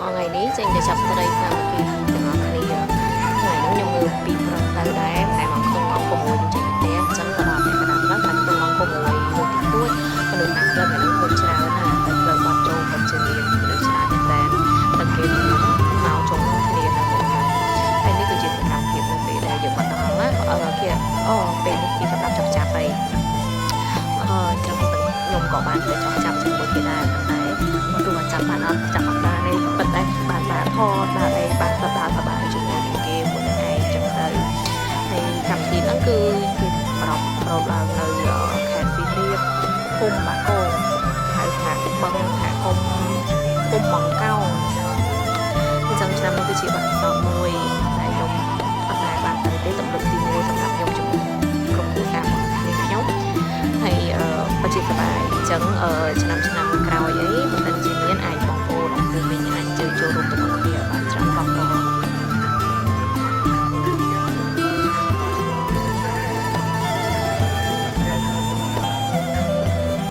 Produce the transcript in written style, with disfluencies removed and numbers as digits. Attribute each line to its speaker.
Speaker 1: ថ្ងៃនេះចេញទៅចាប់ត្រីសាមគ្គីទាំងអស់គ្នាថ្ងៃនេះខ្ញុំងើបពីព្រឹកទៅដែរតែម៉ោងខ្ទង់ម៉ោង6ខ្ញុំចេញពីផ្ទះអញ្ចឹងក៏ដល់តែកណ្ដាលផ្លូវតែខ្ទង់ម៉ោង6មួយតិចតួចមនុស្សតាមផ្លូវថ្ងៃនេះคนច្រើនណាស់តែផ្លូវបាត់ចូលពិតជាមានមនុស្សច្រើនមែនតើតែគេមកជុំគ្នានៅមុខហើយហើយនេះគឺជាសកម្មភាពនៅពេលដែលយើងមកដល់ណាអឺគេអូពេលនេះគេសម្រាប់ចុះចាប់ហើយអឺចឹងខ្ញុំក៏បានទៅចុះចាប់ជាមួយគេដែរប៉ុន្តែមកទូមកចាប់បានអត់ចាប់អត់បានទេប៉ុន្តែបានបានថតបានអីបានសប្បាយសប្បាយជាមួយនឹងគេមួយនឹងឯងចឹងទៅហើយកម្មវិធីហ្នឹងគឺគេប្រពប្រពឡើងនៅខេត្តសៀមរាបភូមិបាគងហៅថាបឹងសហគមន៍ភូមិបង្កោងអញ្ចឹងឆ្នាំនេះគឺជាបទពិសោធន៍មួយដែលខ្ញុំអត់ដែលបានទៅទេទំលើកទី1សម្រាប់ខ្ញុំជាមួយក្រុមគ្រួសាររបស់គ្នាខ្ញុំហើយអឺបជាសប្បាយអញ្ចឹងអឺឆ្នាំ